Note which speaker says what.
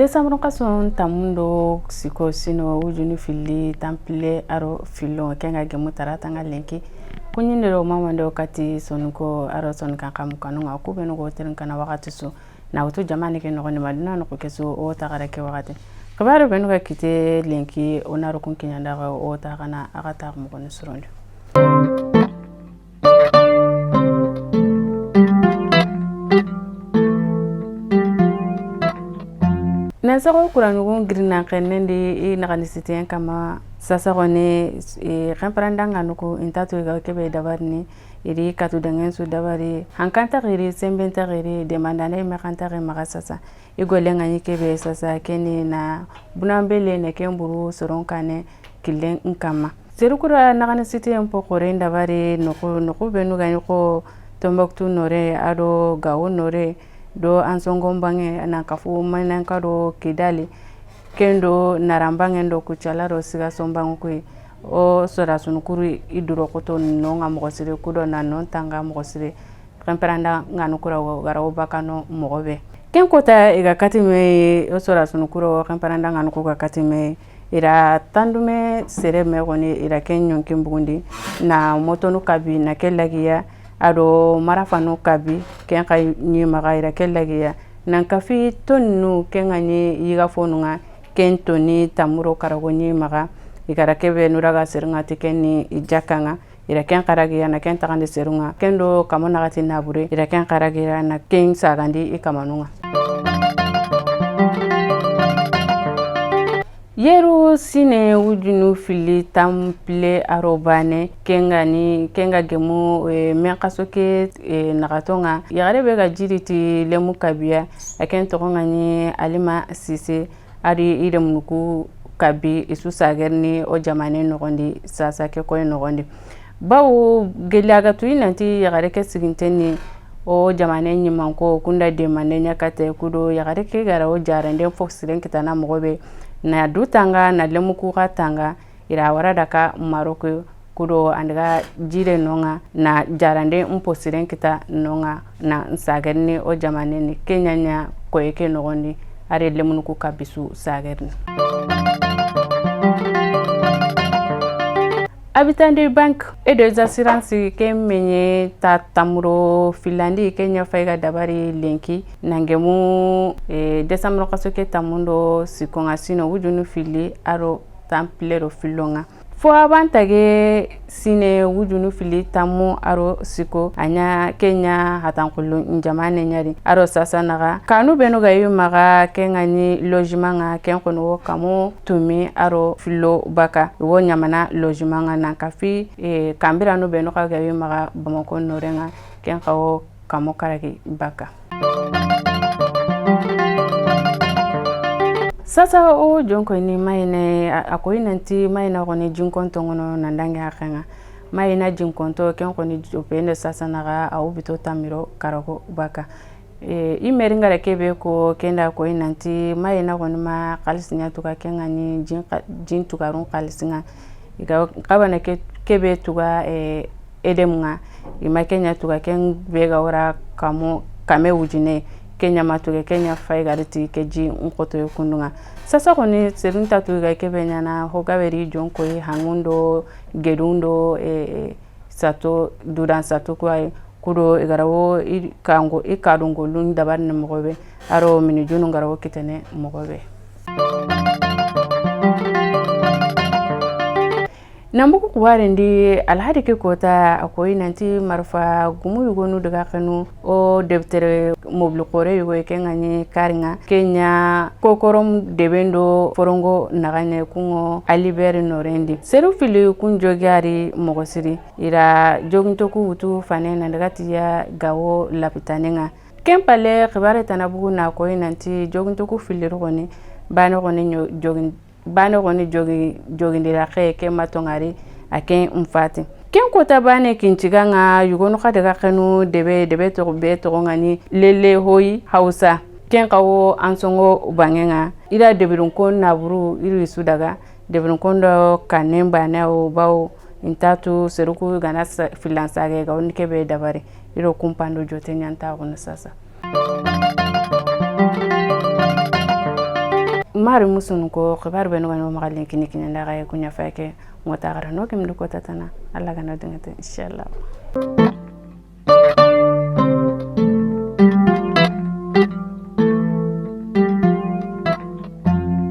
Speaker 1: Décembre kaso tamun do siko sino wujunu fili tample aro filon kenga gemu tarata nga lenki kunyindiro mamando kati sonuko aro son kan kamu kanunga ku benu go terin kana wakati su na wutu jamani ke nogoni maduna no keso o tagara ke wakati kabaro benu ka kite lenki onaro kun kinyanda o tagana agata mo kono surondo. Nasago kuranugun girina kenen di i nagani kama sasa kone xenparandanga nuku intatu ga kebe dabarni iri katu dangen su dabari hankanta xiri sembenta xiri demandane me xanta xi maxa sasa i golenga ñi kebe sasa keni na bunambele ne ken buru soron kane killen nkama serukura nagani sitien po xoren dabari nuxu nuxu benu gañi xo Tombouctou nore ado Gao nore do Ansongo bange na kafu mananka do Kidali kendo narambange do Kuchala do Sikasso bange koy o sorasunukuru i duro koto no nga mogo sire kudo na non tanga mogo sire xenperanda nganu kura gara wo bakano mogo be ken kota iga kati me o sorasunukuro xenperanda nganu ku ga kati me ira tandume sere me goni ira ken ñonkin bugundi na motonu kabi na ke lagiya ado marafanu kabi ken ka ñimaxa ira ke lagiya nan kafi tonnu ken ga ñi yiga fonu nga ken toni tamuro karago ñimaxa igara kebe nuraga serunga ti ken ni i jakanga ira ken xaragiya na ken taxandi serunga ken do kamo naxati nabure ira ken xaragiya na ken sagandi i kamanunga. Yeru sine wujunu fili tample arobane kenga ni kenga gemu men kaso ke nagatonga yagare be ga jiri ti lemu kabiya a ken togonga ni Alima Sise ari ire munuku kabi isu sagerni o jamane nogondi sasa ke koy nogondi bawo geliaga tu nanti yagare ke siginteni o jamane ñimanko kunda demande ñakate kudo yagare ke gara o jarande fo siren kitana mogo be na du tanga na lemuku ka tanga ira wara daka Maroko kudo andiga jire nonga na jarande mpo siren kita nonga na sagerni o jamane ni kenya nya koye ke nogondi are lemunuku ka bisu sagerni. Habitant Banque et des Assurances ke menye ta tamuro filandi ke nya fayga dabari lenki nangemu décembre kaso ke tamundo sikonga sino wujunu fili aro tamplero filonga fo abantage sine wujunu fili tamu aro siko anya kenya hatankulu njamane nyari aro sasa naga kanu benu ga yumaga kenga ni logement nga ken kono kamo tumi aro filo baka wo nyamana logement nga na kafi kambira no benu ga yumaga Bamako norenga ken kawo kamo karaki baka. Sasa o jonko ni mayine akoy nanti mayina koni jinkonto ngono nandange akanga mayina jinkonto ken koni jopende sasa naga awu bito tamiro karako baka i meringa kebe ko kenda koy nanti mayina koni ma kalisinya tuka kenga ni jin tukarun kalisinga iga kabana ke kebe tuka edemunga ima kenya tuka ken bega ora kamo kame wujine kenya matuke kenya faigariti keji nkoto yokundunga sasa koni serunta tuga kebe nyana hogaberi jonko hangundo gedundo sato dudan sato kwa kudo igarawo kango ikadungo lun dabarne mogobe aro mini junu ngarawo kitene mogobe. Nambuku kuwarendi alhadi ke kota akoy nanti marfa gumu yugonu daga kanu o debtere mobili kore yugo kenga ni karinga kenya kokorom debendo forongo nagane kungo alibere norendi seru fili kun jogari mogosiri ira joginto ku wutu fane na daga tiya gawo lapitanenga kempale khibare tanabugu na akoy nanti joginto ku fili rogoni bano goni jogin bane koni jogindira xe ke matongari a ken nfati ken kota bane kinciga nga yugonu xa daga xenu debe debe togo be togo nga ni lele hoyi hausa ken xa wo ansongo bange nga ira debirun ko naburu iri su daga debirun ko do kanen bane o bawo intatu seruku gana filansage ga woni kebe dabari iro kumpando jote nyanta kono sasa. Hari musun ko khibar be no no magalin kini kini ndaga kunya fake ngota gara no kim du kota tana. Allah kana dingata, inshallah.